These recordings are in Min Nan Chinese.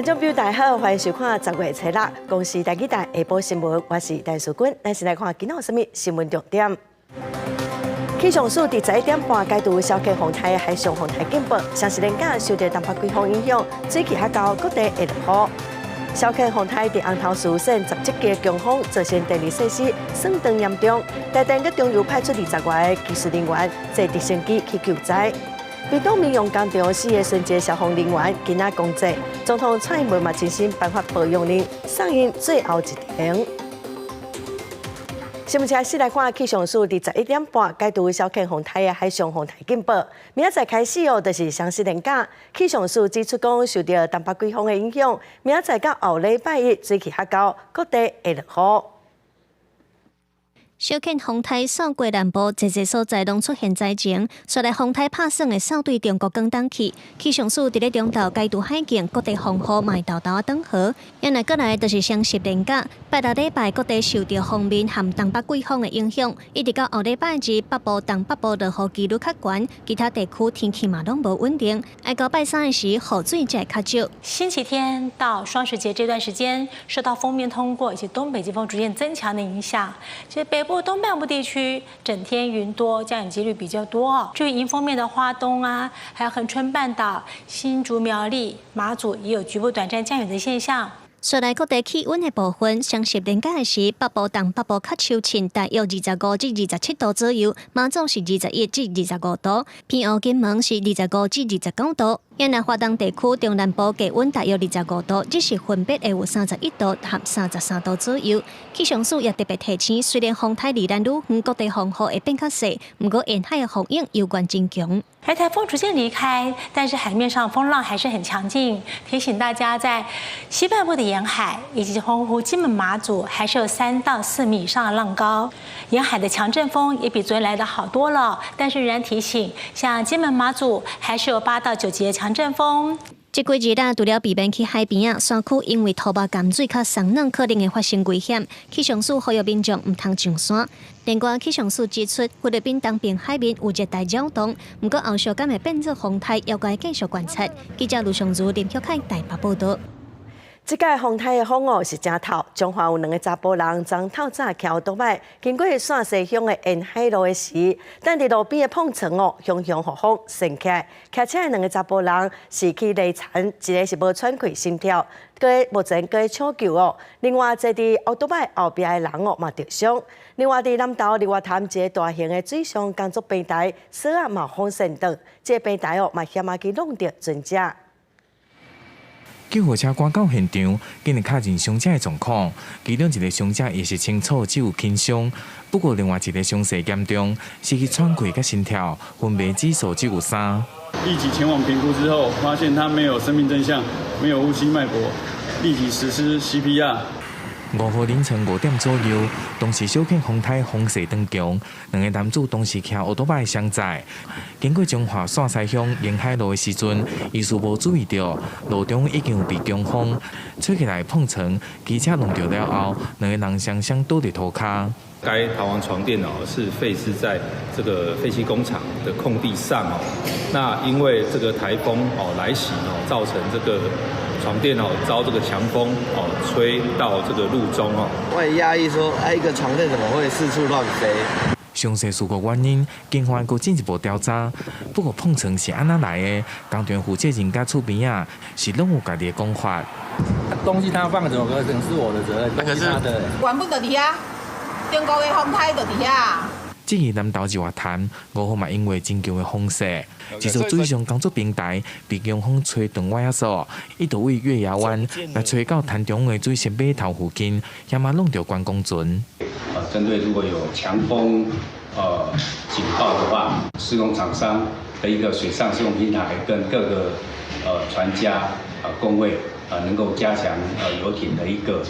觀眾朋友大家好，歡迎收看10月初六公視台語台下晡新聞，我是陳淑君。咱先來看今仔有啥物新聞重點。氣象署佇11點半解除小犬風台海上風台警報，雙十連假受著東北季風影響，水氣較厚，各地會落雨。小犬風台佇紅頭嶼省17個強風，造成電力設施損斷嚴重。台電佮中油派出20外个技術人員坐直升機去救災。屏東民用工廠四个殉職消防人員今仔公祭，總統蔡英文嘛親身頒發保養令，送𪜶最後一程。新聞開始來看氣象署佇11點半解除小犬風台的海上風台警報，明仔載開始哦，就是雙十連假。氣象署指出講，受著東北季風的影響，明仔載到後禮拜一水氣較厚，各地會落雨。小犬風台掃過南部，濟濟所在攏出現災情。紲來風台拍算會掃對中國廣東去。氣象署佇咧中晝解除海警，各地風雨嘛會沓沓轉雨。原來過來就是雙十連假，拜六禮拜各地受著鋒面和東北季風的影響，一直到後禮拜二，北部、東北部落雨幾率較懸，其他地區天氣嘛攏無穩定。愛到拜三的時，雨水才會較少。星期天到雙十節這段時間，受到鋒面通過以及東北季風逐漸增強的影響，其實北部、東半部地區整天雲多，降雨幾率比較多。至於迎風面的花東啊，還有恆春半島、新竹苗栗、馬祖，也有局部短暫降雨的現象。紲來各地氣溫的部分，雙十連假的時，北部、東北部較秋晴，大約25至27度左右；馬祖是21至25度，澎湖、金門是25至29度。沿岸花東地區中南部低溫大約25度，只是分別會有31度和33度左右。氣象署也特別提醒，雖然風台離咱愈遠，各地風雨會變較細，毋過沿海的風湧猶原真強。而颱風逐漸離開，但是海面上風浪還是很強勁，提醒大家在西半部的沿海以及澎湖、金門、馬祖，還是有3到4米以上的浪高。沿海的強陣風也比昨天來得好多了，但是仍然提醒，像金門、馬祖還是有8到9級的強陣風。這幾日啊，除了避免去海邊仔，山區因為土木鹹水較鬆軟，可能會發生危險。氣象署呼籲民眾毋通上山。另外，氣象署指出，菲律賓東邊海面有熱帶擾動，毋過後續敢會變做風台，猶該繼續觀察。記者盧尚如、林旭凱台北報道。這屆風台的風哦是誠透，彰化有兩个查埔人，昨透早騎歐多擺，經過線西鄉的沿海路的時，等佇路邊的碰床哦，雄雄予風掀起來。騎車的兩个查埔人是去犁田，一个是無喘氣心跳，閣目前閣搶救哦。另外，坐佇歐多擺後壁的人哦嘛著傷。另外，佇南投日月潭一个大型的水上工作平台，索仔嘛予風掀倒，這个平台哦嘛險仔去弄著船隻。救護車趕到現場，緊來確認傷者的狀況。其中一个傷者意識清楚，只有輕傷；不過另外一个傷勢嚴重，是去喘氣佮心跳，昏迷指數只有3。立即前往評估之後，發現他沒有生命徵象，沒有呼吸脈搏，立即實施 CPR。5號凌晨5點左右，當時小犬風台風勢當強，兩个男子當時騎歐多擺相載，經過彰化線西鄉沿海路的時陣，疑似無注意著路中已經有被強風吹起來碰床，機車弄著了後，兩个人雙雙倒佇塗跤。該彈簧床墊哦是廢置在這個廢棄工廠的空地上哦，那因為這個颱風哦來襲哦，造成這個床墊哦遭這個強風哦吹到這個路中哦。我也訝異說，哎，一個床墊怎麼會四處亂飛？詳細事故原因，警方閣進一步調查。不過碰床是按怎來的？工廠負責人佮厝邊仔是攏有家己的講法。東西他放，怎麼可能是我的責任？那個是他的。原本就佇遐，頂個月風台就佇遐。至於南投日月潭5號嘛，因為真強的風勢，一座水上工作平台被強風吹斷歪仔索，一度位月牙灣來吹到潭中的水上碼頭附近，險仔弄著觀光船。針對如果有強風警報的話，施工廠商的一個水上施工平台跟各個船家工位能夠加強遊艇的一個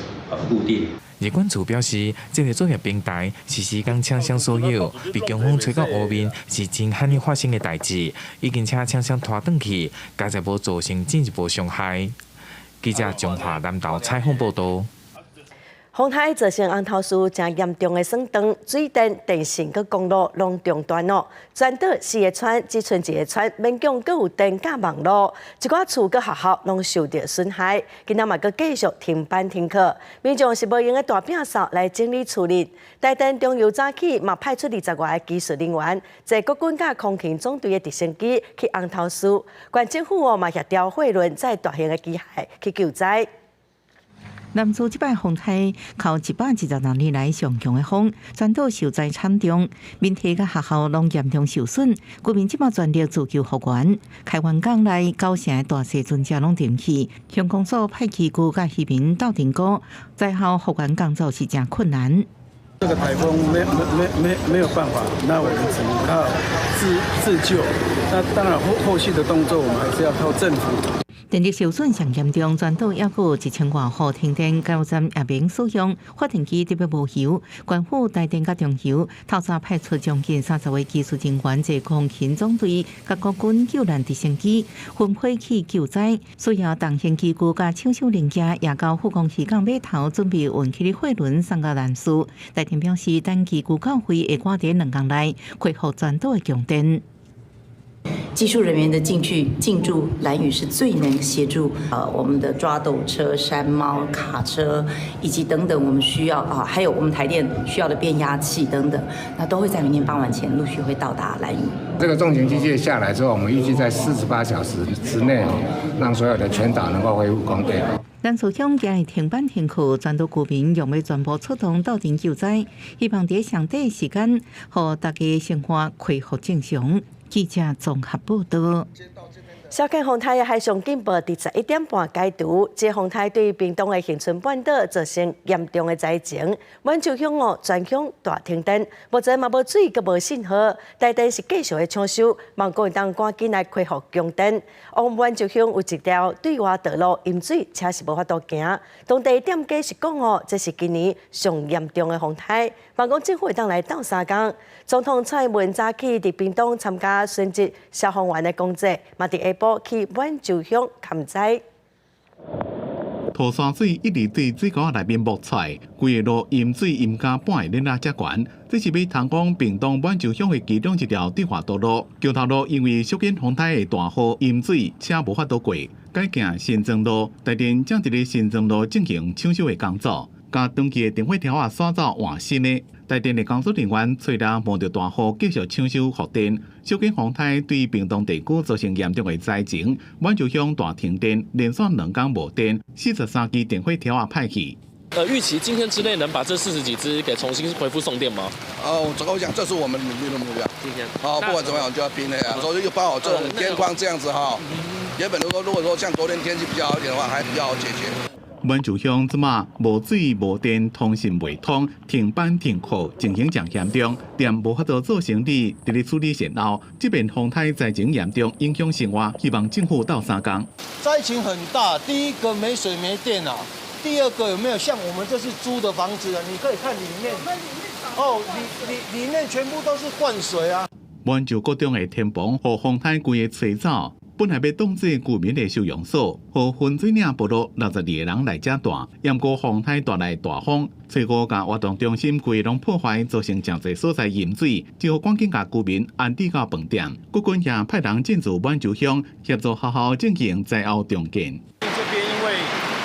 固定。日管處表示，這個作業平台是時間廠商所有，被強風吹到湖面是真罕見發生的代誌，已經請廠商拖轉去，佳哉無造成進一步傷害。記者彰化南投採訪報道。風颱造成紅頭嶼誠嚴重的損斷，水電、電信佮公路攏中斷咯。全島四个村只賰一个村勉強閣有電佮網路，一寡厝佮學校攏受著損害。今仔嘛閣繼續停班停課，民眾是無閒的大摒掃來整理厝裡。台電中油早起嘛派出20外个技術人員，坐國軍佮空勤總隊的直升機去紅頭嶼，縣政府哦嘛協調貨輪載大型的機械去救災。南嶼這擺風颱，靠126年來上強的風，全島受災慘重，民宅佮學校攏嚴重受損，居民這馬全力自救復原。開源港內九成的大細船隻攏沉去，鄉公所派機具佮漁民鬥陣鼓，災後復原工作是誠困難。這個颱風沒沒沒沒有辦法，那我們只能靠自救。那當然後續的動作，我們還是要靠政府。電力受損上嚴重，全島猶閣有1000外戶停電，加油站也免使用，發電機特別無油。縣府台電佮中油透早派出將近30位技術人員，坐空勤總隊佮國軍救難直升機分批去救災，需要重型機具佮搶修零件，也到富岡漁港碼頭準備運起的貨輪送到南嶼。台電表示，等機具到位，會趕佇兩工內恢復全島的供電。技術人員的進去進駐蘭嶼是最能協助我們的抓斗車、山貓、卡車以及等等我們需要啊，還有我們台電需要的變壓器等等，那都會在明天傍晚前陸續會到達蘭嶼。這個重型機械下來之後，我們預計在48小時之內，讓所有的全島能夠恢復供電。南嶼鄉今日停班停課，全島居民用欲全部出動鬥陣救災，希望佇上短時間，予大家生活恢復正常。記者綜合報道。小犬風颱海上警報佇11點半解除，這風颱對屏東的恆春半島造成嚴重的災情，滿洲鄉哦全鄉大停電，目前嘛無水，閣無信號，台電是繼續咧搶修，望講會當趕緊來恢復供電。往滿洲鄉有一條對外道路淹水，車是無法度行。當地店家是講哦，這是今年上嚴重的風颱，望講政府會當來鬥相共。總統蔡英文早起佇屏東參加殉職消防員的工作，嘛佇下晡去滿洲鄉勘災。塗山水一直對水溝內面冒出來，規个路淹水淹甲半个輪仔遮懸。這是欲通往屏東滿洲鄉的其中一條對外道路。橋頭路因為小犬風颱的大雨淹水，車無法度過，改行新莊路。台電正佇咧新莊路進行搶修的工作，共長期的電火條仔徙走換新的。台電的工作人員吹了冒著大雨，繼續搶修復電。小犬風颱對屏東地區造成嚴重的災情，滿洲鄉大停電，連續2工無電，43支電火條仔歹去。預期今天之內能把這40幾支給重新恢復送電嗎？哦，我講這是我們努力的目標。今天，好，不管怎麼樣，就要拼了呀。所以又剛好這種天況這樣子哈，原本如果說像昨天天氣比較好一點的話，還比較好解決。滿洲鄉這馬無水無電，通訊袂通，停班停課，情形誠嚴重，店無法度做生理，佇咧處理善後。這邊風颱災情嚴重，影響生活，希望政府鬥相共。災情很大，第一個沒水沒電啊，第二個有沒有像我們這是租的房子啊？你可以看裡面，哦，裡面全部都是灌水啊。滿洲國中的天棚予風颱規个吹走。本來欲當做居民的收容所，予分水嶺部落62個人來遮住，毋過風颱帶來大風，初五共活動中心規攏破壞，造成誠濟所在淹水，只好趕緊共居民安置到飯店。國軍也派人進駐滿洲鄉，協助學校進行災後重建。這邊因為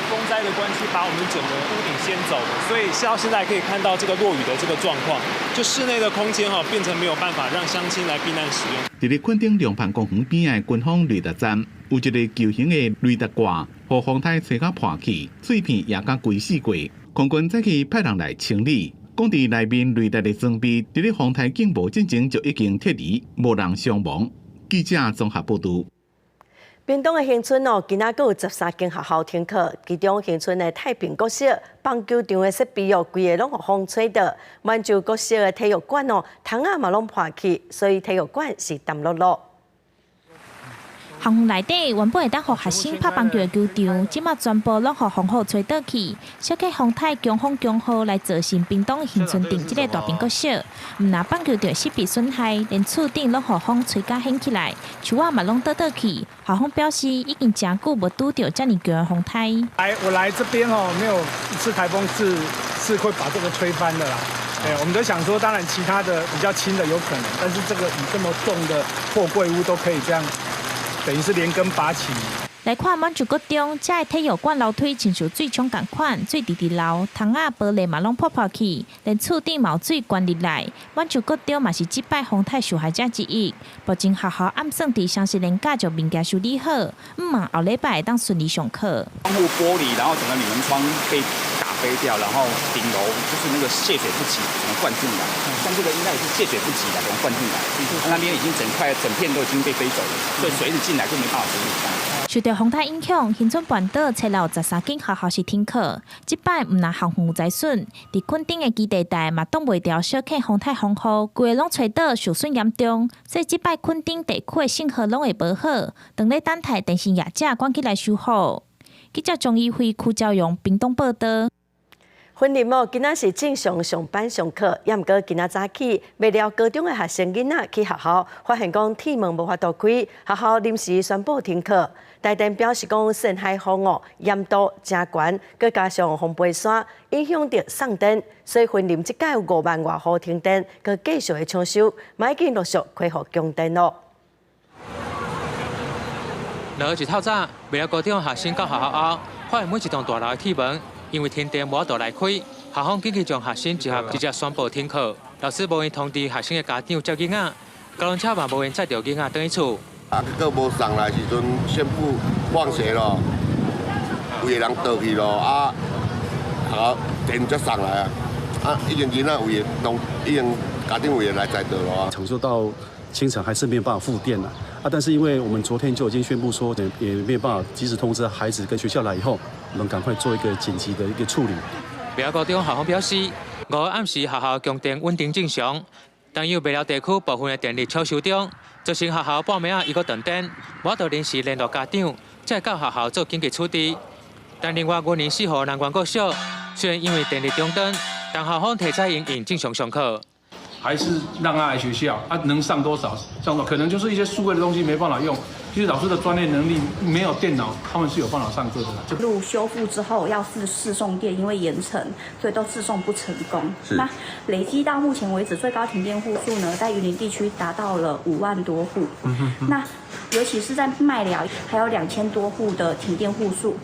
風災的關係，把我們整個屋頂掀走了，所以到現在可以看到這個落雨的這個狀況，就室內的空間哈變成沒有辦法讓鄉親來避難使用。佇咧墾丁龍蟠公園邊仔的軍方雷達站，有一个球形的雷達掛，予風颱吹甲破去，碎片也共規四過。空軍早起派人來清理，講佇內面雷達的裝備，佇咧風颱警報進前就已經撤離，無人傷亡。記者綜合報導。屏東的恆春哦，今仔閣有13間學校停課，其中恆春的太平國小棒球場的設備哦，規个攏予風吹倒。滿洲國小的體育館哦，窗仔嘛攏破去，所以體育館是澹漉漉。校園內底原本會當予學生拍棒球的球場，這馬全部攏予風雨吹倒去。小克風颱強風強雨來造成屏東恆春鎮這个大坪國小，毋但棒球場設備損害，連厝頂攏予風吹甲掀起來，樹仔嘛攏倒倒去。校方表示，已經誠久無拄著遮爾強的風颱。來，我來這邊哦，沒有一次颱風是會把這個吹翻的啦。哎，我們都想說，當然其他的比較輕的有可能，但是這個以這麼重的貨櫃屋都可以這樣，等於是連根拔起。來看滿洲國中，遮的體育館樓梯親像水沖仝款，水直直流，窗仔玻璃嘛攏破破去，連厝頂嘛有水灌入來。滿洲國中嘛是這擺風颱受害者之一。目前學校按算佇雙十連假將物件修理好，向望後禮拜會當順利上課。窗戶玻璃，然後整個鋁門窗被打飛掉，然後頂樓就是那個泄水不及，整個灌進來。像這個應該也是泄水不及的，整個灌進來。那邊已經整塊整片都已經被飛走了，所以水一直進來就沒辦法處理。受著風颱影響，恆春半島冊有13間學校是停課。這擺毋但校園有災損，佇墾丁的基地台嘛擋袂牢小克風颱風雨，規个攏吹倒，受損嚴重。所以這擺墾丁地區的信號攏會無好，當咧等待電信業者趕緊來修復。記者張怡輝、柯昭陽屏東報導。雲林哦，今仔是正常上班上課，也毋過今仔早起，麥寮高中的學生囡仔去學校，發現講鐵門無法度開，學校臨時宣布停課。台電表示講，深海風哦，鹽度誠懸，閣加上風飛沙，影響著送電，所以雲林這擺有5萬外戶停電，閣繼續的搶修，嘛已經陸續恢復供電咯。落雨一透早，麥寮高中學生到學校後，發現每一棟大樓的鐵門因為停電無法度來開，校方緊急將學生集合，直接宣布停課。老師無閒通知學生的家長接囡仔，交通車嘛無閒載著囡仔轉去厝。啊，結果無送來時陣，宣布放學咯，有的人倒去咯，啊，學校電才送來啊，啊，已經囡仔有的攏已經家長有的來載倒咯。搶修到清晨還是沒有辦法復電了啊！但是因為我們昨天就已經宣布說，也沒有辦法及時通知孩子跟學校來以後，我們趕快做一個緊急的一個處理。麥寮高中校方表示，5號暗時學校供電穩定正常，但有麥寮地區部分的電力搶修中，造成學校半暝仔猶閣斷電，無法度臨時聯絡家長，才會到學校做緊急處置。但另外，雲林四湖南關國小雖然因為電力中斷，但校方提早營運正常上課。還是讓他來學校啊，能上多少上多少，可能就是一些數位的東西沒辦法用。其實老師的專業能力沒有電腦，他們是有辦法上課的。路修復之後要試送電，因為鹽塵，所以都試送不成功。那累計到目前為止，最高停電戶數呢，在雲林地區達到了5萬多戶。那尤其是在麥寮，還有2000多戶的停電戶數。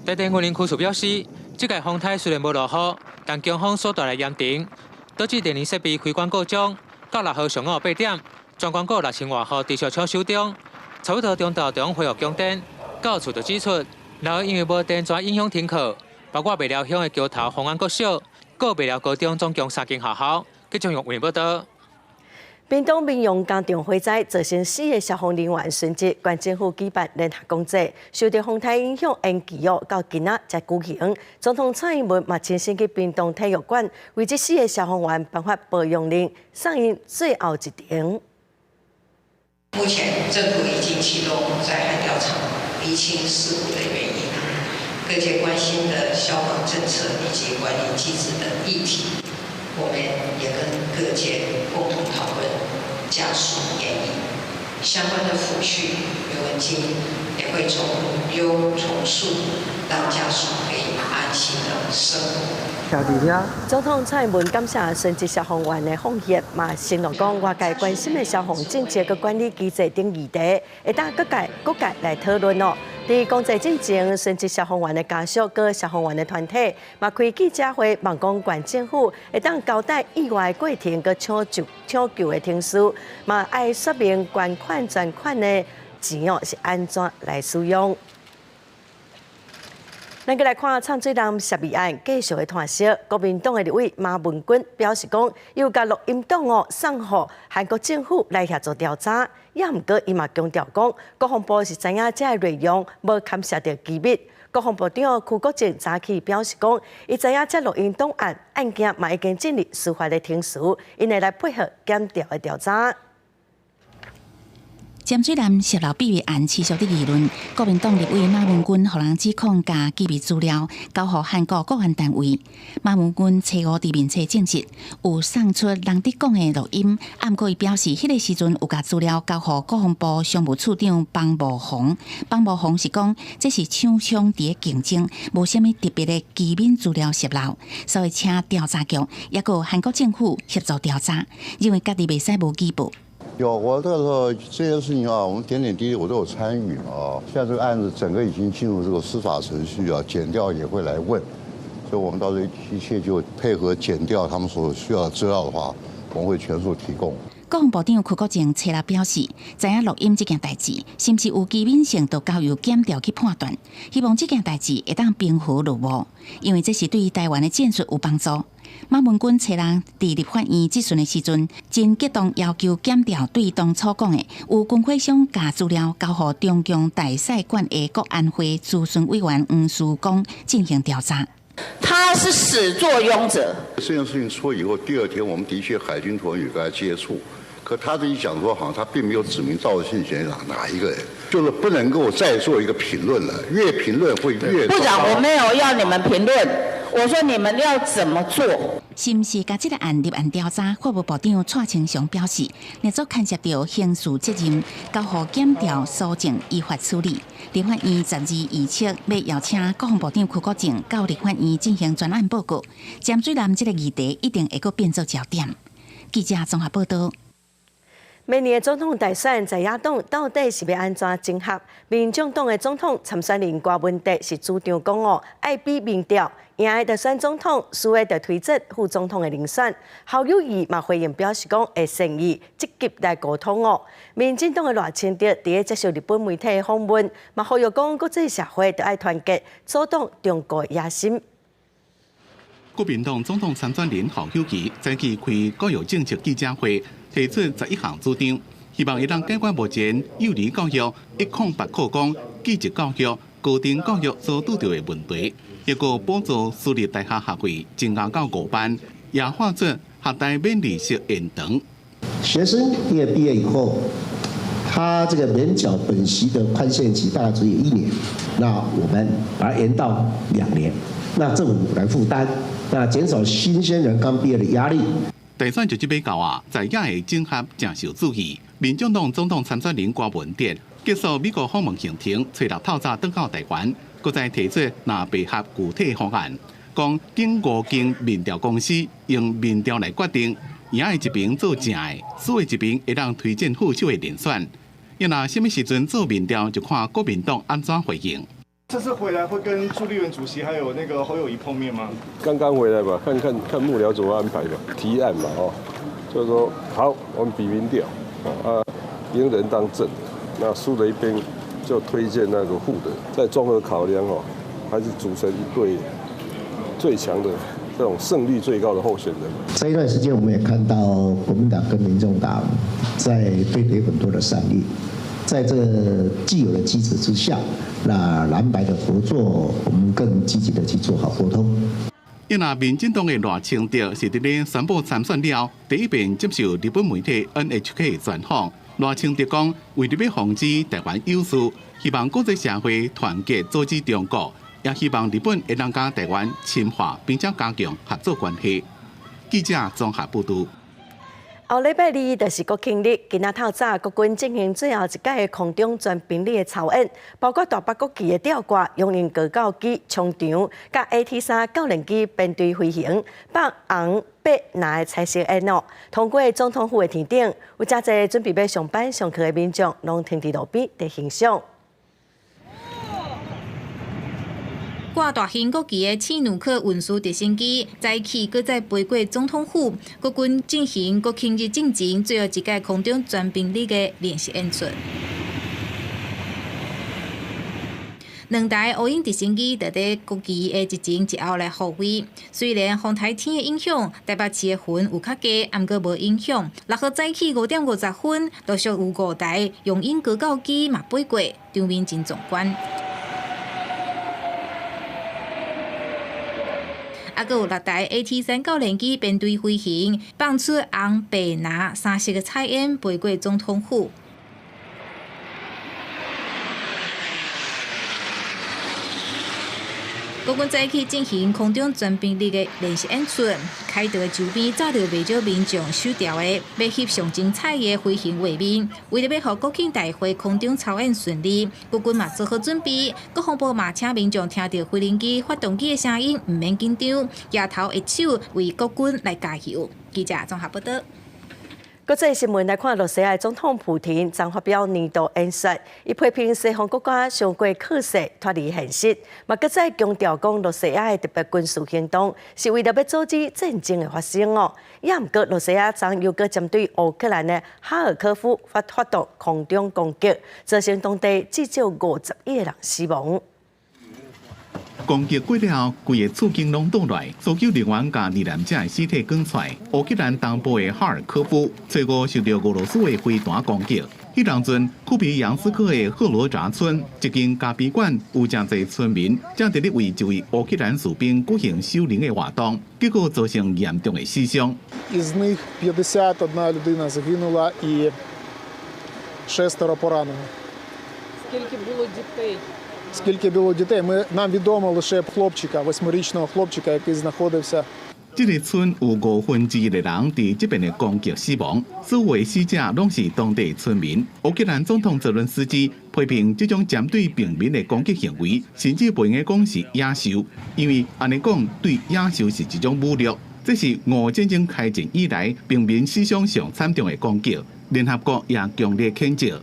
台電雲林區處表示，這屆風颱雖然無落雨，但強風所帶來鹽塵，導致電力設備開關故障，到6號上午8點，全全國6000外戶持續搶修中，差不多中晝就恢復供電。教育處就指出，若因為無電怎影響停課，包括麥寮鄉的橋頭豐安國小、閣麥寮高中總共三間學校，繼續用雲報導。屏東民用工廠火災造成四個消防人員殉職，縣政府舉辦聯合公祭，受著風颱影響延期哦，到今仔才舉行。總統蔡英文嘛親身去屏東體育館，為這四個消防員頒發褒揚令，送𪜶最後一程。目前政府已經啟動災害調查，釐清事故的原因，各界關心的消防政策以及管理機制等議題，我們也跟各界共同討論，加速研議相關的撫恤慰問金也會從優從速，讓家屬可以安心的生活。總統蔡英文感謝殉職消防員的奉獻，嘛承諾講外界關心的消防政策佮管理機制等議題，會當各界來討論哦。佇公祭進前，殉職消防員的家屬佮消防員的團體，嘛開記者會，望講縣政府會當交代意外過程佮搶救的程序，嘛愛說明捐款專款的錢哦是按怎來使用。咱閣來看藏水人涉未案繼續的拖燒，國民黨的立委馬文君表示講，有共錄音檔哦送予韓國政府來協助調查，也毋過伊嘛強調講，國防部是知影這个內容無牽涉著機密。國防部長邱國正早起表示講，伊知影這錄音檔案案件嘛已經進入司法的程序，𪜶會來配合檢調的調查。潛水艦洩漏秘密案持續佇議論，國民黨立委馬文君予人指控共機密資料交予韓國國安單位。馬文君初五佇面冊證實有送出人佇講的錄音，毋過伊表示，彼个時陣有共資料交予國防部商務處長方慕宏。方慕宏是講這是廠商佇咧競爭，無啥物特別的機密資料洩漏，所以請調查局抑閣韓國政府協助調查，認為家己袂使無舉報。有，我這個時候這件事情啊，我們點點滴滴我都有參與啊。現在這個案子整個已經進入這個司法程序啊，檢調也會來問，所以我們到時候一切就配合檢調他們所需要的資料的話，我們會全數提供。國防部長柯國正初六表示，知影錄音這件代誌是毋是有機敏性，就交由檢調去判斷。希望這件代誌會當平和落幕，因為這是對台灣的戰術有幫助。馬文君初六佇立法院質詢的時陣，真激動要求檢調對當初講的有軍火商共資料交予中共大使館的國安會諮詢委員黃思光進行調查。他是始作俑者。這件事情出以後，第二天我們的確海軍團有跟他接觸，可他自己講說，好像他並沒有指名道姓寫哪一個人，就是不能夠再做一個評論了，越評論會越。部長，我沒有要你們評論。我說你們要怎麼做？是毋是共這个案立案調查？法務部長蔡清祥表示，若做牽涉到刑事責任，交予檢調搜證依法處理。立法院12、27欲邀請國防部長柯國正到立法院進行專案報告。潛水艦這个議題一定會閣變做焦點。記者綜合報道。明年的總統大選，在野黨到底是欲按怎整合？民眾黨的總統參選人柯文哲是主張講哦，愛比民調，贏的就選總統，輸的就推薦副總統的人選。侯友宜嘛回應表示講，會誠意積極來溝通哦。民進黨的賴清德佇咧接受日本媒體的訪問，嘛呼籲講國際社會著愛團結，阻擋中國野心。國民黨總統參選人侯友宜早起開國育政策記者會，提出11項主張，希望會當解決目前幼兒教育108課綱、技職教育、高等教育所拄著的問題，抑閣補助私立大學學費增加到5萬，也劃出學貸免利息延長。學生畢業畢業以後，他這個免繳本息的寬限期大概只有一年，那我們把它延到2年，那政府來負擔，那減少新鮮人剛畢業的壓力。大選就這欲到啊，在野的整合誠受注意。民眾黨總統參選人柯文哲結束美國訪問行程，初六透早轉到台灣，閣再提出藍白合具體方案，講經五間民調公司用民調來決定，贏的一邊做正的，輸的一邊會當推薦副手的人選。伊若啥物時陣做民調，就看國民黨按怎回應。這次回來會跟朱立倫主席還有那個侯友宜碰面嗎？剛剛回來吧，看看看幕僚怎麼安排吧，提案嘛，哦，就是說好，我們比民調，啊，贏人當正，那輸的一邊就推薦那個副的，再綜合考量哦，還是組成一隊最強的這種勝率最高的候選人。這一段時間，我們也看到國民黨跟民眾黨在對壘很多的善意，在這既有的機制之下，那藍白的合作，我們更積極的去做好溝通。因為民進黨的賴清德是佇咧宣布參選了，第一遍接受日本媒體 NHK 專訪。賴清德講，為著欲防止台灣有事，希望國際社會團結阻止中國，也希望日本會當佮台灣深化並且加強合作關係。記者綜合報道。後禮拜二就是國慶日，今仔透早國軍進行最後一擺的空中全兵力的操演，包括台北國旗的吊掛、雄鷹高教機衝場、佮 AT-3教練機編隊飛行，放紅白藍的彩色煙哦。通過總統府的天頂，有誠濟準備欲上班上課的民眾，攏停佇路邊佇欣賞。掛大型國旗的契努克運輸直升機，早起閣再飛過總統府，國軍進行國慶日進前最後一屆空中全兵力的練習演出。兩台烏鷹直升機佇咧國旗的一前一後來護飛。雖然風颱天的影響，台北市的雲有較低，毋過無影響。6號早起5點50分，陸續有五台雄鷹高教機嘛飛過，場面真壯觀。啊，閣有六台 AT-3教練機編隊飛行，放出紅、白、藍三色的彩煙，飛過總統府。國軍早起進行空中全兵力的練習演出，凱道的周邊載著袂少民眾手提的欲翕上精彩的飛行畫面。為著欲予國慶大會空中操演順利，國軍嘛做好準備。國防部嘛請民眾聽著飛行機、發動機的聲音，毋免緊張，舉頭揮手為國軍來加油。記者綜合報導。國際新聞來看，羅西亞總統普廷昨發表年度演說，伊批評西方國家傷過可惜脫離現實，嘛閣再強調講羅西亞的特別軍事行動是為著欲阻止戰爭的發生哦。也毋過羅西亞昨又閣針對烏克蘭的哈爾科夫發動空中攻擊，造成當地至少51個人死亡。攻擊過了後，規个厝間攏倒來，搜救人員共罹難者的屍體捲出來。烏克蘭東部的哈爾科夫，初五受著俄羅斯的飛彈攻擊。彼當陣，庫皮揚斯克的赫羅扎村一間咖啡館有誠濟村民正佇咧為一位烏克蘭士兵舉行守靈的活動，結果造成嚴重的死傷。 Із них 51 людина загинула і шестеро поранено. Скільки було дітей? Скільки було дітей? Нам відомо лише хлопчика, восьмирічного хлопчика, який знаходився. 這个村有1/5的人佇這遍的攻擊死亡，所有的死者攏是當地村民。烏克蘭總統澤倫斯基批評這種針對平民的攻擊行為，甚至袂用講是野獸，因為按呢講對野獸是一種侮辱。這是俄烏戰爭開戰以來平民死傷上慘重的攻擊，聯合國也強烈譴責。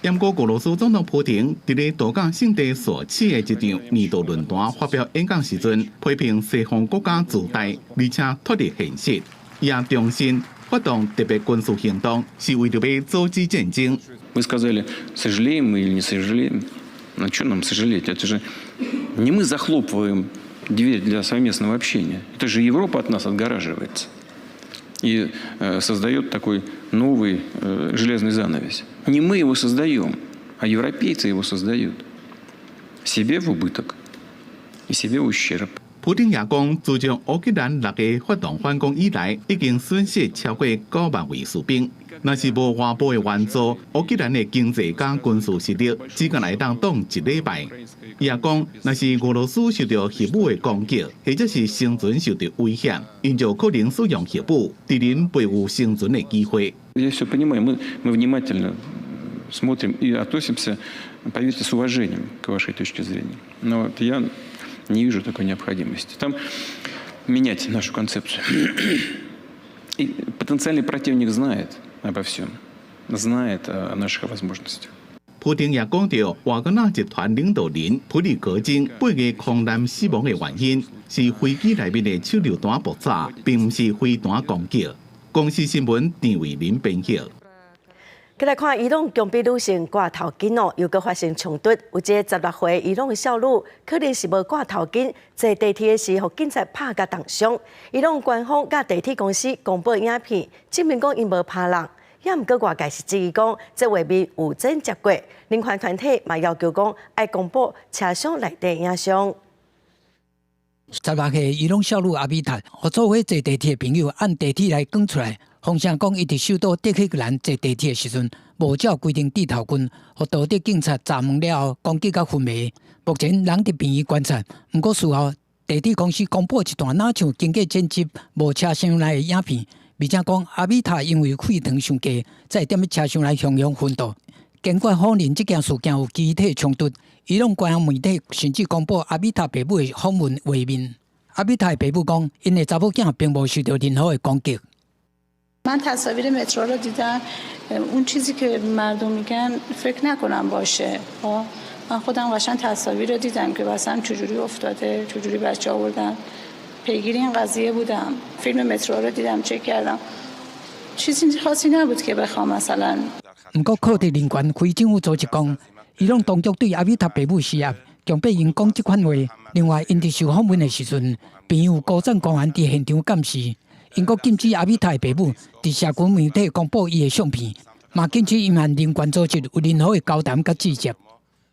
毋過俄羅斯總統普廷佇咧度假勝地索契的一場年度論壇發表演講時陣，批評西方國家自大，而且脫離現實，也重申發動特別軍事行動是為著欲阻止戰爭。 Вы сказали, сожалеем мы или не сожалеем? А что нам сожалеть? Это же не мы захлопываем дверь для совместного общения. Это же Европа от нас отгораживается и создает такой новый железный занавес. Не мы его создаем, а европейцы его создают. Себе в убыток и себе в ущерб. 普丁也講，自從烏克蘭6月發動反攻以來，已經損失超過9萬位士兵。若是無外部的援助，烏克蘭的經濟佮軍事實力只敢會當擋一禮拜。伊也講，若是俄羅斯受著核武的攻擊，或者是生存受著威脅，𪜶就可能使用核武，敵人袂有生存的機會。 Я все понимаю, мы внимательно смотрим и относимся, поверьте, с уважением к вашей точке зрения. Но вот я не вижу такой необходимости. Там менять нашу концепцию. И потенциальный противник знает обо всем, знает о наших возможностях. 普丁也講著，瓦格納集團領導人普里戈金8月空難死亡的原因是飛機內面的手榴彈爆炸，並毋是飛彈攻擊。公視新聞陳偉林編譯。閣來看伊朗強逼女性掛頭巾哦，又閣發生衝突。有一个16歲伊朗少女，可能是無掛頭巾，坐地鐵的時，予警察拍共重傷。伊朗官方佮地鐵公司公布影片，證明講𪜶無拍人。也毋過外界是質疑講，這畫面有剪接過。人權團體嘛要求講，愛公布車廂內底影像。 16歲伊朗少女阿米塔，予做伙坐地鐵的朋友按地鐵來趕出來，風聲講伊佇首都德黑蘭坐地鐵的時陣，無照規定戴頭巾，予道德警察查問了後，攻擊甲昏迷。目前人佇病院觀察，毋過事後地鐵公司公布一段若像經過剪輯、無車廂內的影片，而且講阿米塔因為血糖傷低，才會踮咧車廂內雄雄昏倒。堅決否認這件事件有肢體衝突。伊朗官方媒體甚至公布阿米塔爸母的訪問畫面。阿米塔的爸母講，𪜶的查某囝並無受著任何的攻擊。 من تصاویر مترو رو دیدم اون چیزی که مردم میگن فکر نکنم باشه من خودم قشنگ تصاویر رو دیدم که مثلا چجوری افتاده چجوری بچه آوردن پیگیر این قضیه بودم فیلم مترو رو دیدم چک کردم چیزی خاصی نبود که بخوام مثلا 毋過，庫德人權非政府組織講，伊朗當局對阿米塔爸母施壓，強迫𪜶講這款話。另外，𪜶佇受訪問的時陣，病院有高層官員佇現場監視。英國禁止阿米塔的爸母佇社群媒體公布伊的相片，嘛禁止𪜶和人權組織有任何的交談佮接觸。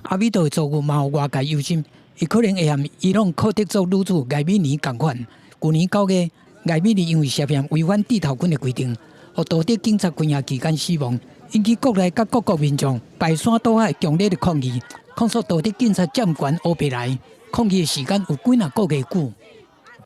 阿米塔的遭遇嘛予外界憂心，伊可能會和伊朗庫德族女子艾米尼仝款。舊年9月，艾米尼因為涉嫌違反戴頭巾的規定，予道德警察關押期間死亡，引起國內佮各國民眾排山倒海強烈的抗議，控訴道德警察佔權烏白來。抗議的時間有幾若個月久。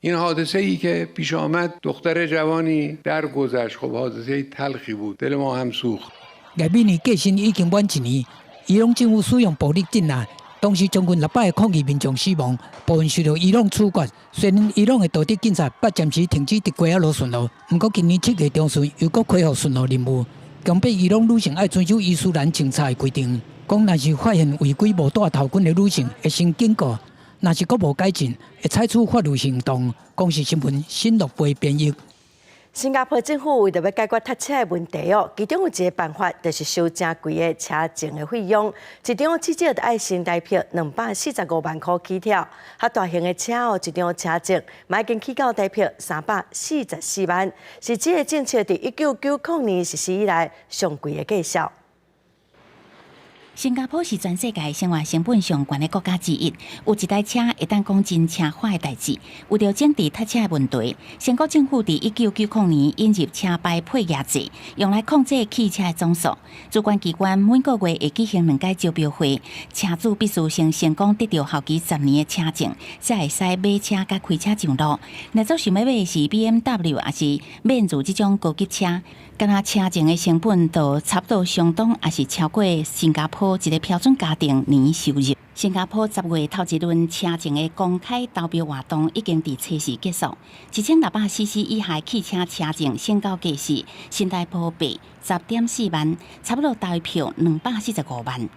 این حادثه ای که پیش آمد دختر جوانی درگذشت خب حادثه تلخی بود دل ما هم سوخت。葉美尼過身已經滿一年，伊朗政府使用暴力鎮壓，當時將近600个抗議民眾死亡，部分受到伊朗處決。雖然伊朗的道德警察捌暫時停止佇街仔落巡邏，毋過今年7月中旬又閣恢復巡邏任務，強迫伊朗女性愛遵守伊斯蘭政策的規定，講若是發現違規無戴頭巾的女性，會先警告；若是閣無改進，會採取法律行動。公視新聞新樂貝編譯。新加坡政府為著欲解決塞車的問題哦，其中有一个辦法就是收誠貴的車證的費用，一張至少著愛新台幣245萬箍起跳。較大型的車哦，一張車證嘛已經起到台幣344萬，是這个政策佇1990年實施以來上貴的價數。新加坡是全世界生活成本上懸的國家之一，有一台車會當講真奢華的代誌。為著整治塞車的問題，新國政府佇1990年引入車牌配額制，用來控制汽車的總數。主管機關每個月會舉行兩擺招標會，車主必須先成功得著效期10年的車證，才會使買車佮開車上路。若做想欲買的是 BMW 抑是面子這種高級車，敢若車證的成本就差不多相當，抑是超過新加坡一个標準家庭年收入。新加坡10月頭一輪車證的公開投標活動已經佇初四結束。1600 CC 以下汽車車證成交價是新台幣10.4萬，差不多台票245萬，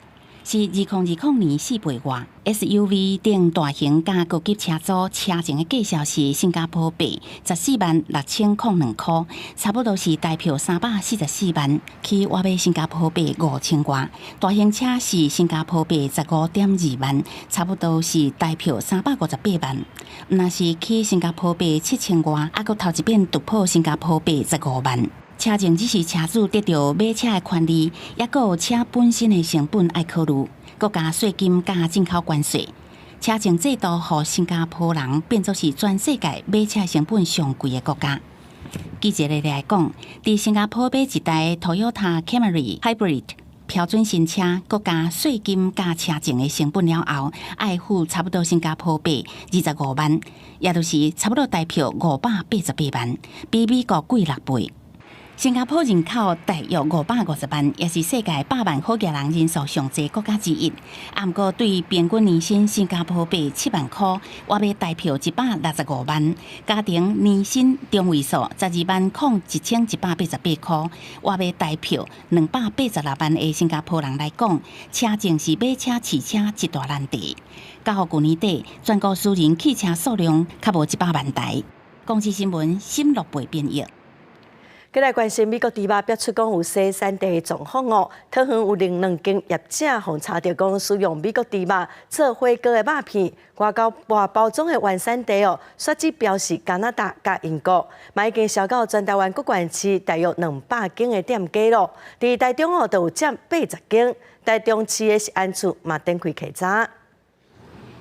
是2020年4倍外。SUV 等大型佮高級車組車證的價數是新加坡幣146,002箍，差不多是台票344萬，去換買新加坡幣5000外。大型車是新加坡幣15.2萬，差不多是台票358萬。若是去新加坡幣7000外，猶閣頭一遍突破新加坡幣15萬。車證只是車主得著買車的權利，抑閣有車本身的成本愛考慮，閣加稅金佮進口關稅。車證制度予新加坡人變做是全世界買車成本上貴的國家。記者來講，佇新加坡買一台 Toyota Camry Hybrid 標準新車，閣加稅金佮車證的成本了後，愛付差不多新加坡幣25萬，也就是差不多台票588萬，比美國貴6倍。新加坡人口大約550萬，也是世界百萬好額人人數上濟國家之一。毋過對平均年薪新加坡幣7萬箍，換買台票165萬，家庭年薪中位數120,188箍，換買台票286萬的新加坡人來講，車證是買車飼車一大難題。到舊年底，全國私人汽車數量較無100萬台。公視新聞沈樂貝編譯。閣來關心美國豬肉爆出講有洗產地的狀況哦，桃園有另兩間業者予查著講使用美國豬肉做火鍋的肉片，外交外包裝的原產地哦，煞只標示加拿大佮英國，嘛已經銷到全台灣各縣市大約200間的店家囉。佇台中哦，就有佔80間，台中市的食安處嘛展開稽查。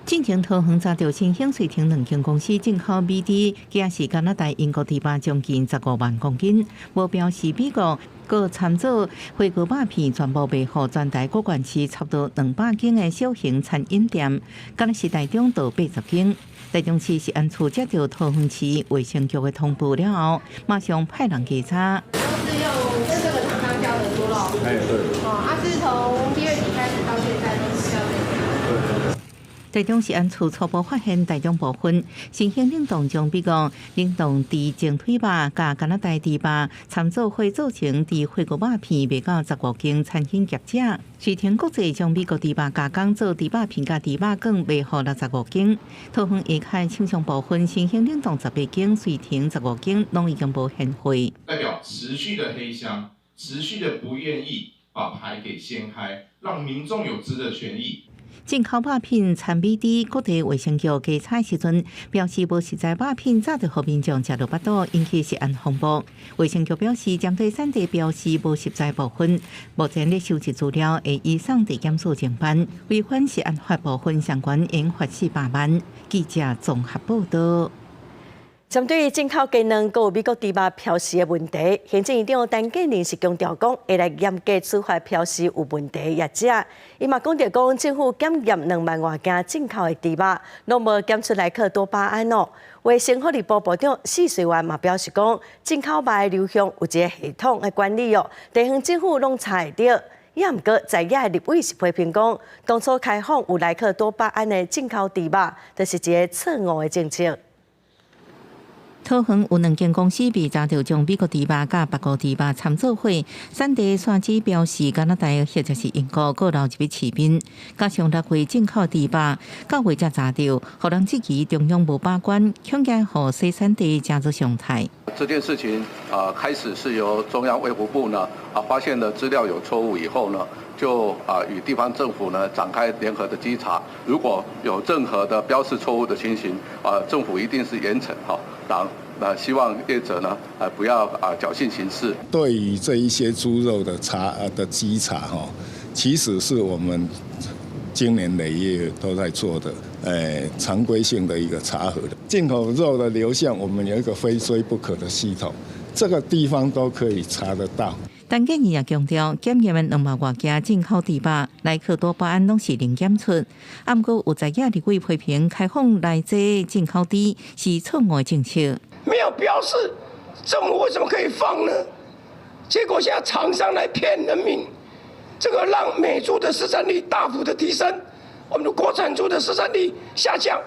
進前桃園查著新興瑞騰兩間公司進口美豬，寄是加拿大、英國豬肉將近15萬公斤，無標示美國，閣摻做火鍋肉片，全部賣予全台各縣市差不多200間的小型餐飲店，敢若是台中就80間。台中市食安處接著桃園市衛生局的通報了後，馬上派人稽查。都是用這個廠商標的豬肉。哎，對。哦，啊，是從7月底開始到現在都是標這個。台中食安處初步發現，台中部分新興冷凍將美國冷凍豬整腿肉佮加拿大豬肉摻做伙做成豬火鍋肉片，賣到15間餐飲業者。瑞騰國際將美國豬肉加工做豬肉片佮豬肉卷，賣予65間。桃園下海廠商部分新興冷凍18間，瑞騰15間，攏已經無現貨。代表持續的黑箱，持續的不願意把牌給掀開，讓民眾有知的權益。進口肉品摻美豬，各地衛生局稽查時陣表示，無實在肉品早就予民眾食落腹肚，引起食安風波。衛生局表示，針對產地標示無實在部分，目前咧收集資料，會移送地檢署偵辦，違反食安法部分相關應罰400萬。記者綜合報道。針對進口雞卵閣有美國豬肉標示的問題，行政院長陳建仁是強調講，會來嚴格處罰標示有問題的業者。伊嘛講著講，政府檢驗2萬外件進口的豬肉，攏無檢出萊克多巴胺哦。衛生福利部部長許瑞元嘛表示講，進口肉的流向有一個系統的管理哦，地方政府攏查會著。也毋過，在野的立委是批評講，當初開放有萊克多巴胺的進口豬肉，就是一个錯誤的政策。桃園有兩間公司被查著將美國豬肉佮別國豬肉摻做伙，產地煞只標示加拿大或者是英國，閣流入去市面。加上六月進口豬肉，九月才查著，予人質疑中央無把關，恐驚予洗產地成做常態。這件事情啊，開始是由中央衛福部呢啊發現了資料有錯誤以後呢，就啊與地方政府呢展開聯合的稽查。如果有任何的標示錯誤的情形，啊，政府一定是嚴懲哈。那希望業者呢，不要啊僥倖行事。對於這一些豬肉的查的稽查哈，其實是我們經年累月都在做的，常規性的一個查核的進口肉的流向，我們有一個非追不可的系統，這個地方都可以查得到。陳建仁也強調，檢驗的2萬外件進口豬肉，萊克多巴胺攏是零檢出。啊，毋過有在野立委批評開放來這進口豬是錯誤的政策。沒有標示，政府為什麼可以放呢？結果現在廠商來騙人民，這個讓美豬的市占率大幅的提升，我們的國產豬的市占率下降。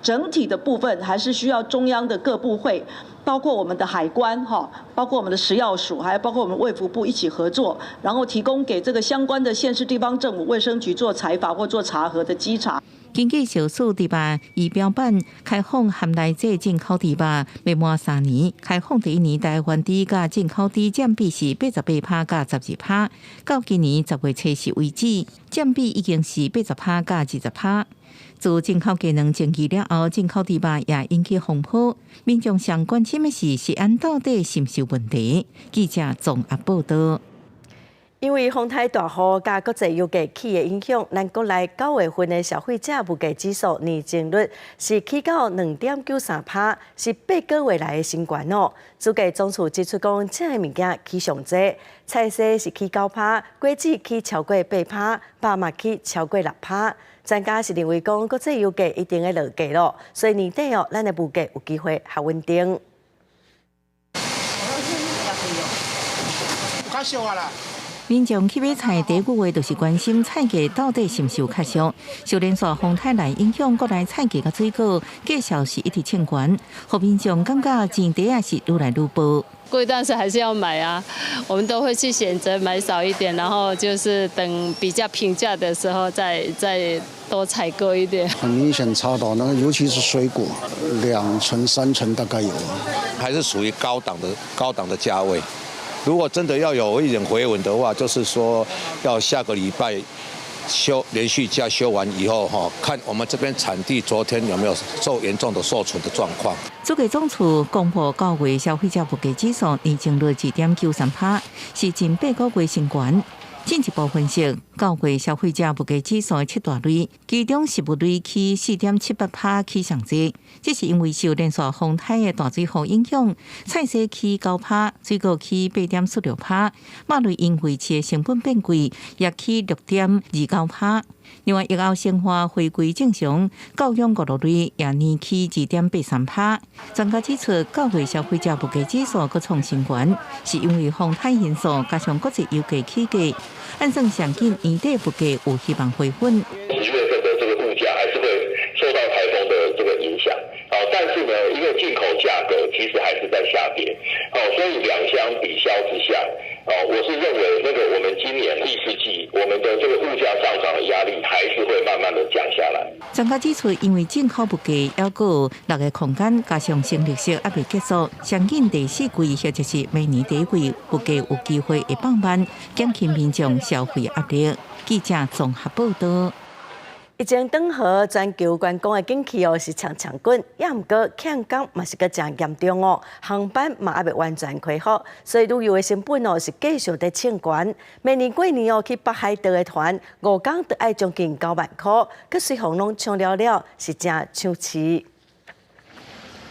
整體的部分還是需要中央的各部會，包括我們的海關哈，包括我們的食藥署，還有包括我們衛福部一起合作，然後提供給這個相關的縣市地方政府衛生局做採訪或做查核的稽查。根據小數豬肉儀表板開放含萊劑進口豬肉，未滿3年，開放第一年台灣豬佮進口豬佔比是88%佮12%，到今年10月初4為止，佔比已經是80%佮20%。自進口雞卵爭議了後，進口豬肉也引起風波。民眾上關心的是，食安到底是毋是有問題？記者綜合報道。因為風颱大雨佮國際油價起的影響，咱國內9月份的消費者物價指數年增率是起到2.93%，是8個月來的新高哦。主計總處指出講，這个物件起上濟，菜蔬是起9%，果子起超過8%，肉嘛起超過6%。專家是認為講，國際油價一定會落價囉，所以年底哦，咱的物價有機會較穩定。較俗啊啦！民眾去買菜，第一句話就是關心菜價到底是毋是有較俗。受連續風颱來影響，國內菜價佮水果價數是一直衝懸，予民眾感覺錢袋仔是愈來愈薄。貴，但是還是要買啊。我們都會去選擇買少一點，然後就是等比較平價的時候再多採購一點。很明顯差到，那個尤其是水果，2成3成大概有。還是屬於高檔的價位。如果真的要有一點回穩的話，就是說要下個禮拜休連續假休完以後，哈，看我們這邊產地昨天有沒有受嚴重的受損的狀況。主計總處公布9月消費者物價指數年增率2.93%，是近8個月新高。進一步分析，9月消費者物價指數的七大類，其中食物類起4.78%起上濟，這是因為受連續風颱的大水雨影響，菜蔬起9%，水果起8.46%，肉類因維持的成本變貴，也起6.29%。另外，疫後生活回歸正常，教養五樂類也年起2.83%。專家指出，9月消費者物價指數閣創新高，是因為風颱因素加上國際油價起價，按算上緊年底物價有希望回穩。 10月份的這個物價還是會受到颱風的這個影響，但是呢，因為進口價格其實還是在下跌，所以兩相抵消之下，我是認為那個我們今年第四季我們的這個物價上漲的壓力還是會慢慢的降下來。專家指出，因為進口物價猶閣有落的空間，加上升利息猶未結束，相信第四季或者是明年第一季物價有機會會放慢，減輕民眾消費壓力。記者綜合報道。疫情轉好，全球觀光的景氣哦是衝衝滾，也毋過欠工嘛是閣誠嚴重哦，航班嘛猶未完全恢復，所以旅遊的成本哦是繼續佇衝懸。明年過年哦去北海道的團，5工就愛將近9萬箍，閣隨風攏搶了了，是誠搶市。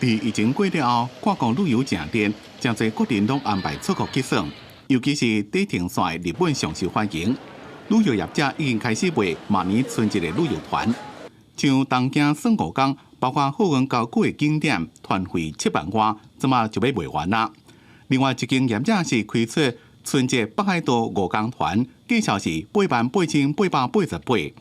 佇疫情過了後，跨國旅遊誠熱，誠濟國人攏安排出國去耍，尤其是短程線的日本上受歡迎。旅遊業者已經開始賣明年春節的旅遊團，像東京耍五工，包括鶴園郊區的景點，團費7萬外，這馬就欲賣完啦。另外一間業者是開出春節北海道五工團，價錢是88,888。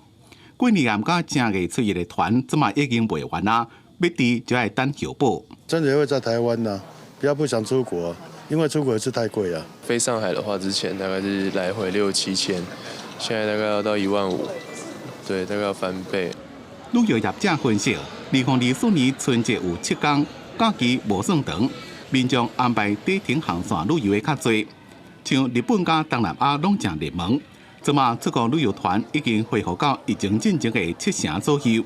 過年佮正月初一的團，這馬已經賣完啦，欲訂就愛等候補。春節會在台灣呢，比較不想出國，因為出國是太貴了。飛上海的話，之前大概是來回六七千，現在大概要到1萬5，對，大概要翻倍。旅遊業者分析，2024年春節有7工，假期無算長，民眾安排短程航線旅遊的較濟，像日本佮東南亞攏誠熱門。這馬出國旅遊團已經恢復到疫情進前的7成左右。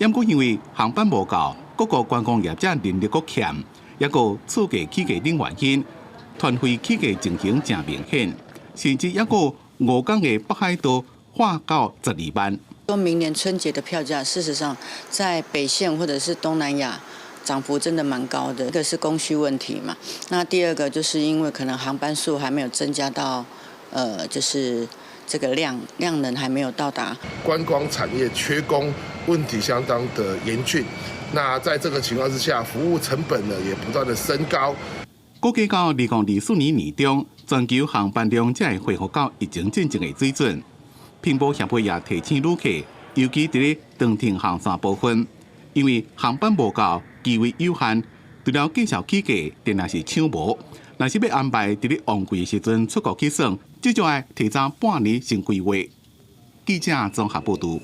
毋過因為航班無夠，各國觀光業者人力閣欠，抑閣厝價起價等原因，團費起價情形誠明顯，甚至抑閣5工的北海道喊到12萬。說明年春節的票價，事實上在北線或者是東南亞漲幅真的蠻高的。一個是供需問題嘛，那第二個就是因為可能航班數還沒有增加到，就是這個量能還沒有到達。觀光產業缺工問題相當的嚴峻，那在這個情況之下，服務成本呢也不斷的升高。估計到2024年年中，全球航班量才會恢復到疫情進前的水準。拼搏協會也提醒旅客，尤其佇咧長程航線部分，因為航班無夠，機位有限，除了繼續起價，定定是搶無。若是欲安排佇咧旺季時陣出國去耍，至少愛提早半年先規劃。記者綜合報導。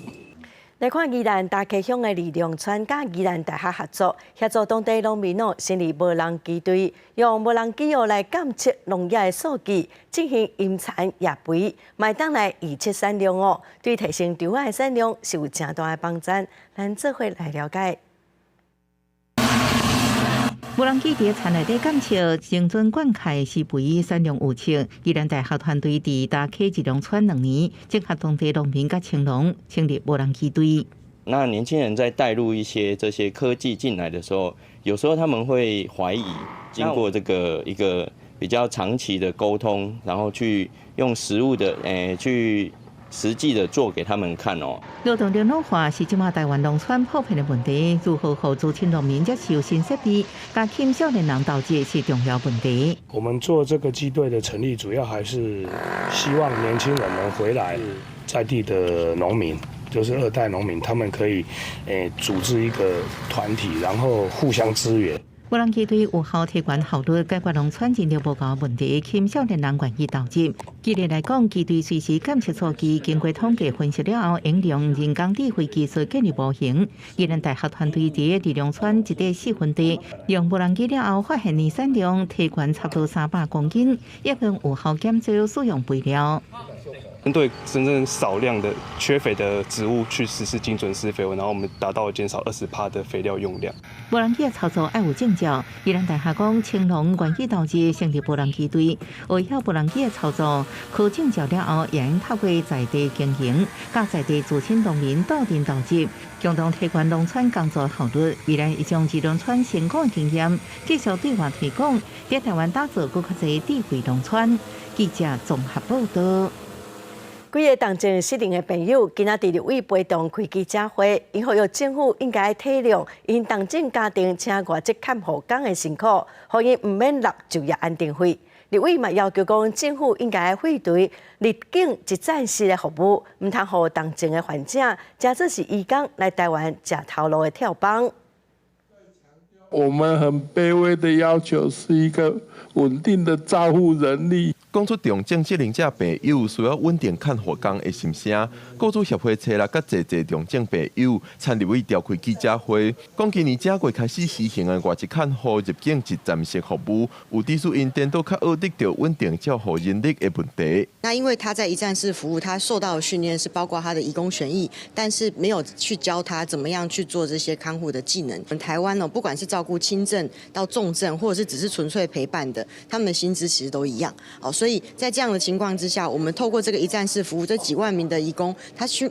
來看宜蘭大溪鄉的二龍村佮宜蘭大學合作，協助當地農民哦成立無人機隊，用無人機哦來監測農業的數據，進行淹殘葉肥，嘛會當來預測產量哦，對提升稻仔的產量是有誠大的幫助。咱做伙來了解。無人機佇田內底監測精準灌溉施肥產量預測。宜蘭大學團隊佇大溪二龍村2年，整合當地農民佮青農，成立無人機隊。那年輕人在帶入一些這些科技進來的時候，有時候他們會懷疑。經過這個一個比較長期的溝通，然後去用實物的，去實際的做給他們看哦。勞動力老化是這馬台灣農村普遍的問題，如何予資深農民接受新設備，佮吸引少年人投入是重要問題。我們做這個機隊的成立，主要還是希望年輕人能回來，在地的農民，就是二代農民，他們可以組織一個團體，然後互相支援。無人機隊有效提懸效率，解決農村人力無夠問題，吸引少年人願意投入。舉例來講，機隊隨時監測數據，經過統計分析了後，應用人工智慧技術建立模型。宜蘭大學團隊佇二龍村一塊4分地，用無人機了後，發現年產量提懸差不多300公斤，也能有效減少使用肥料。針對真正少量的缺肥的植物去實施精準施肥，然後我們達到減少20%的肥料用量。無人機的操作愛有證照，宜蘭大學講，青農願意投資成立無人機隊，會曉無人機的操作，考證照了後，會用透過在地經營，佮在地資深農民鬥陣投入，共同提懸農村工作效率。未來會將二龍村成功經驗繼續對外推廣，佇台灣打造閣較濟智慧農村。記者綜合報導。幾个重症失能的朋友，今仔佇立委陪同開記者會，𪜶呼籲政府應該體諒𪜶重症家庭請外籍看護工的辛苦，予𪜶毋免納就業安定費。立委嘛要求講，政府應該廢除入境一站式的服務，毋通予重症的患者，誠做是移工來台灣食頭路的跳板。我們很卑微的要求是一個穩定的照護人力。講出重症失能者病友需要穩定看護工的心聲，雇主協會初六佮濟濟重症病友參立委召開記者會，講今年正月開始實行的外籍看護入境一站式服務，有致使𪜶顛倒較學得著穩定照護人力的問題。那因為他在一站式服務，他受到的訓練是包括他的移工權益，但是沒有去教他怎麼樣去做這些看護的技能。台灣呢，不管是照顧輕症到重症，或者是只是純粹陪伴的，他們的薪資其實都一樣。哦，所以在這樣的情況之下，我們透過這個一站式服務，這幾萬名的移工，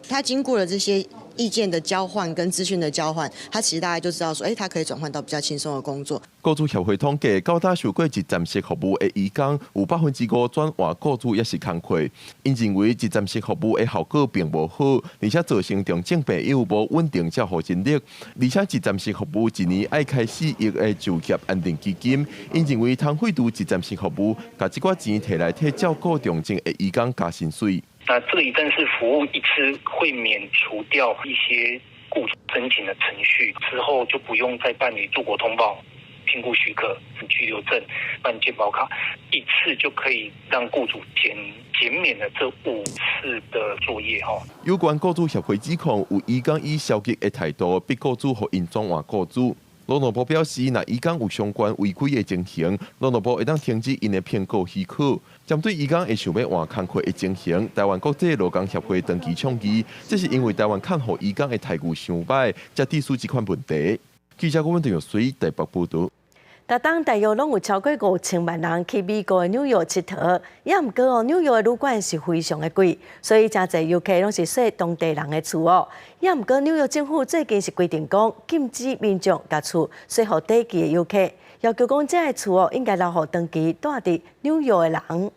他經過了這些意見的交換跟資訊的交換，他其實大概就知道說，哎，他可以轉換到比較輕鬆的工作。雇主協會統計，到今受過一站式服務的移工，有5%轉換雇主抑是工課。𪜶認為一站式服務的效果並無好，而且造成重症病友無穩定照護人力，而且一站式服務一年愛開4億的就業安定基金。𪜶認為通廢除一站式服務，共這寡錢提來替照顧重症的移工加薪水。那這個一站式服務一次會免除掉一些雇主申請的程序，之後就不用再辦理出國通報、評估許可、居留證、辦健保卡，一次就可以讓雇主減免了這五次的作業。哈。有關雇主協會指控，有移工以消極的態度，逼雇主予𪜶轉換雇主。勞動部表示，若移工有相關違規的情形，勞動部會當停止𪜶的評估許可。針對移工會想欲換工課的情形，台灣國際勞工協會長期倡議，這是因為台灣看護移工的待遇傷䆀，才致使這款問題。記者郭文玉水台北報導。逐冬大約攏有超過5000萬人去美國的紐約𨑨迌，也毋過哦，紐約的旅館是非常的貴，所以誠濟遊客攏是稅當地人的厝哦。也毋過紐約政府最近是規定講，禁止民眾共厝稅予短期的遊客，要求講這个厝哦應該留予長期蹛佇紐約的人。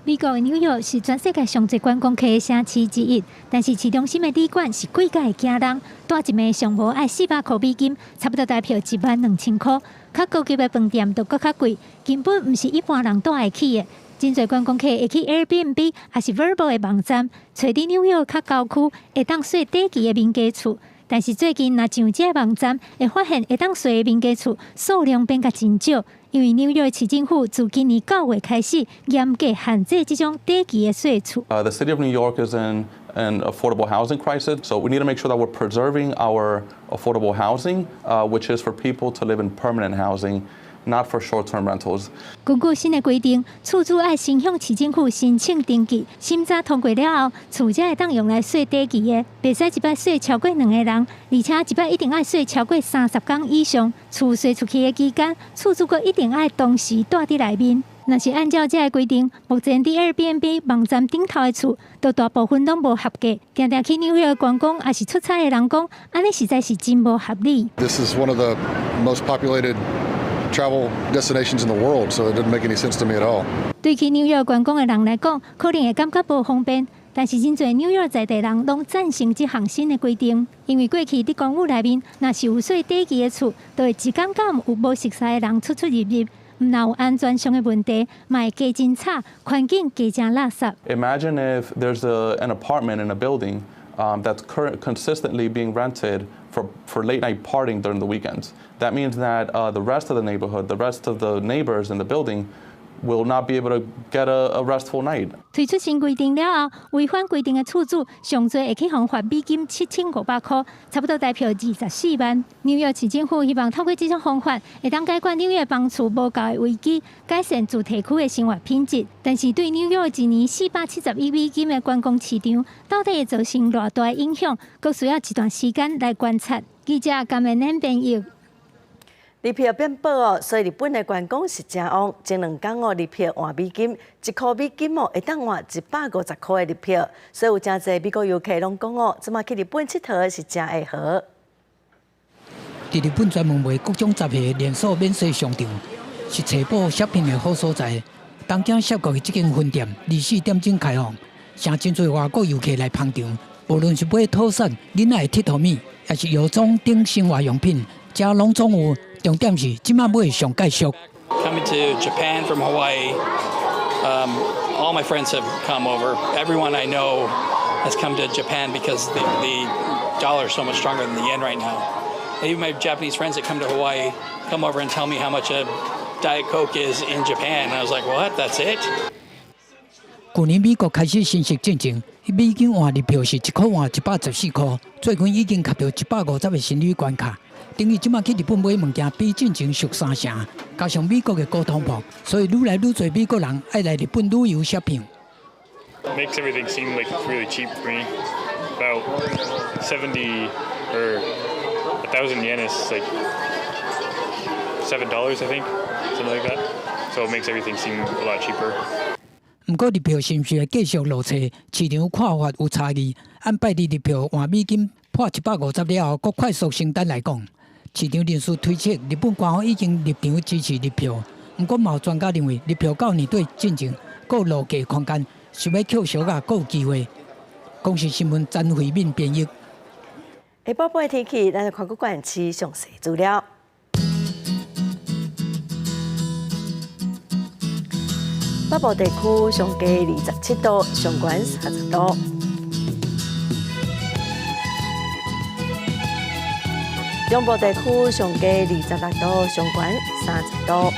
美國的紐約是全世界上濟觀光客的城市之一，但是市中心的旅館是貴甲會驚人，蹛一暝上無愛400塊美金，差不多台票1萬2千箍。較高級的飯店就閣較貴，根本毋是一般人蹛會起的。真濟觀光客會去 Airbnb 抑是 Vrbo 的網站，揣佇紐約較郊區會當稅短期的民家厝。但是最近若上這个網站，會發現會當稅的民家厝數量變甲真少。因為紐約市政府自今年9月開始嚴格限制這種短期的稅厝。 The city of New York is in an affordable housing crisis, so we need to make sure that we're preserving our affordable housing, which is for people to live in permanent housing, not for short-term rentals. 根據新的規定，厝主愛先向市政府申請登記，審查通過了後，厝才會當用來稅短期的，袂使一擺稅超過兩个人，而且一擺一定愛稅超過30工以上。厝稅出去的期間，厝主閣一定愛同時蹛佇內面。若是按照這个規定，目前佇 Airbnb 網站頂頭的厝，都大部分攏無合格。定定去紐約觀光抑是出差的人講，按呢實在是真無合理。 This is one of the most populated travel destinations in the world, so it didn't make any sense to me at all. 對去紐約觀光的人來講，可能會感覺無方便。但是真濟紐約在地人攏贊成這項新的規定，因為過去佇公寓內面，若是有稅短期的厝，就會一工到晚有無熟似的人出出入入，毋但有安全上的問題，嘛會加真吵，環境加誠垃圾。 Imagine if there's an apartment in a building that's consistently being rented for late night partying during the weekends. That means that the rest of the neighborhood, the rest of the neighbors in the building will not be able to get a restful night. 推出新規定了後，違反規定的厝主上濟會去予罰美金7500塊，差不多台票24萬。紐約市政府希望透過這種方法，會當解決紐約房厝無夠的危機，改善住宅區的生活品質。但是對紐約一年470億美金的觀光市場，到底會造成偌大的影響，閣需要一段時間來觀察。記者甘文恁編譯。日票變薄哦，所以日本的觀光是誠旺。前兩工哦，日票換美金，1塊美金哦，會當換150塊的日票，所以有誠濟美國遊客攏講哦，這馬去日本𨑨迌是誠會好。佇日本專門賣各種雜貨的連鎖免稅商場，是揣寶 shopping 的好所在。東京澀谷的這間分店24點鐘開放，誠真濟外國遊客來捧場。無論是買土產、囡仔的𨑨迌物，抑是藥妝等生活用品，遮攏總有。重點是，這馬買上蓋俗。 Coming to Japan from Hawaii, all my friends have come over. Everyone I know has come to Japan because the dollar is so much stronger than the yen right now. And even my Japanese friends that come to Hawaii come over and tell me how much a Diet Coke is in Japan. And I was like, what? That's it? 去年美國開始升息進前，美金換日票是1塊換114塊，最近已經卡著150的心理關卡。等於這馬去日本買物件比進前俗三成，加上美國的高通膨，所以愈來愈濟美國人愛來日本旅遊 shopping。 Makes everything seem like it's really cheap for me. About 70 or 1,000 yen is like $7, I think, something like that. So it makes everything seem a lot cheaper. 毋過日票是毋是會繼續落冊？市場看法有差異。按拜二日票換美金破150了後，閣快速升單來講，市場人士推測日本官方已經入場支持日票。毋過，嘛有專家認為，日票到年底進前閣有落價空間，想欲抾俗仔閣有機會。公視新聞詹慧敏編譯。下晡半天氣，咱來看閣縣市詳細資料。北部地區上低27度，上懸30度。中部地區上低26度，上懸30度。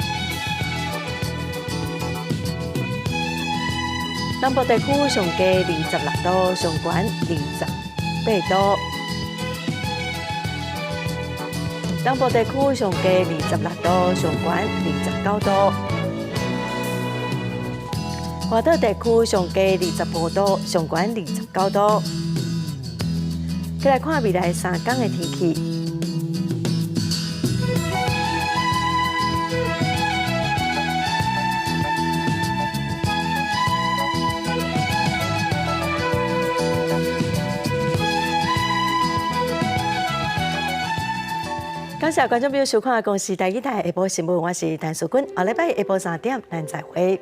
南部地區上低26度，上懸28度。南部地區上低26度，上懸29度。外島地區上低25度，上懸29度。再來看未來3天的天氣。感謝觀眾朋友收看《公視台語台》下晡新聞，我是陳淑君，後禮拜下晡3點，咱再會。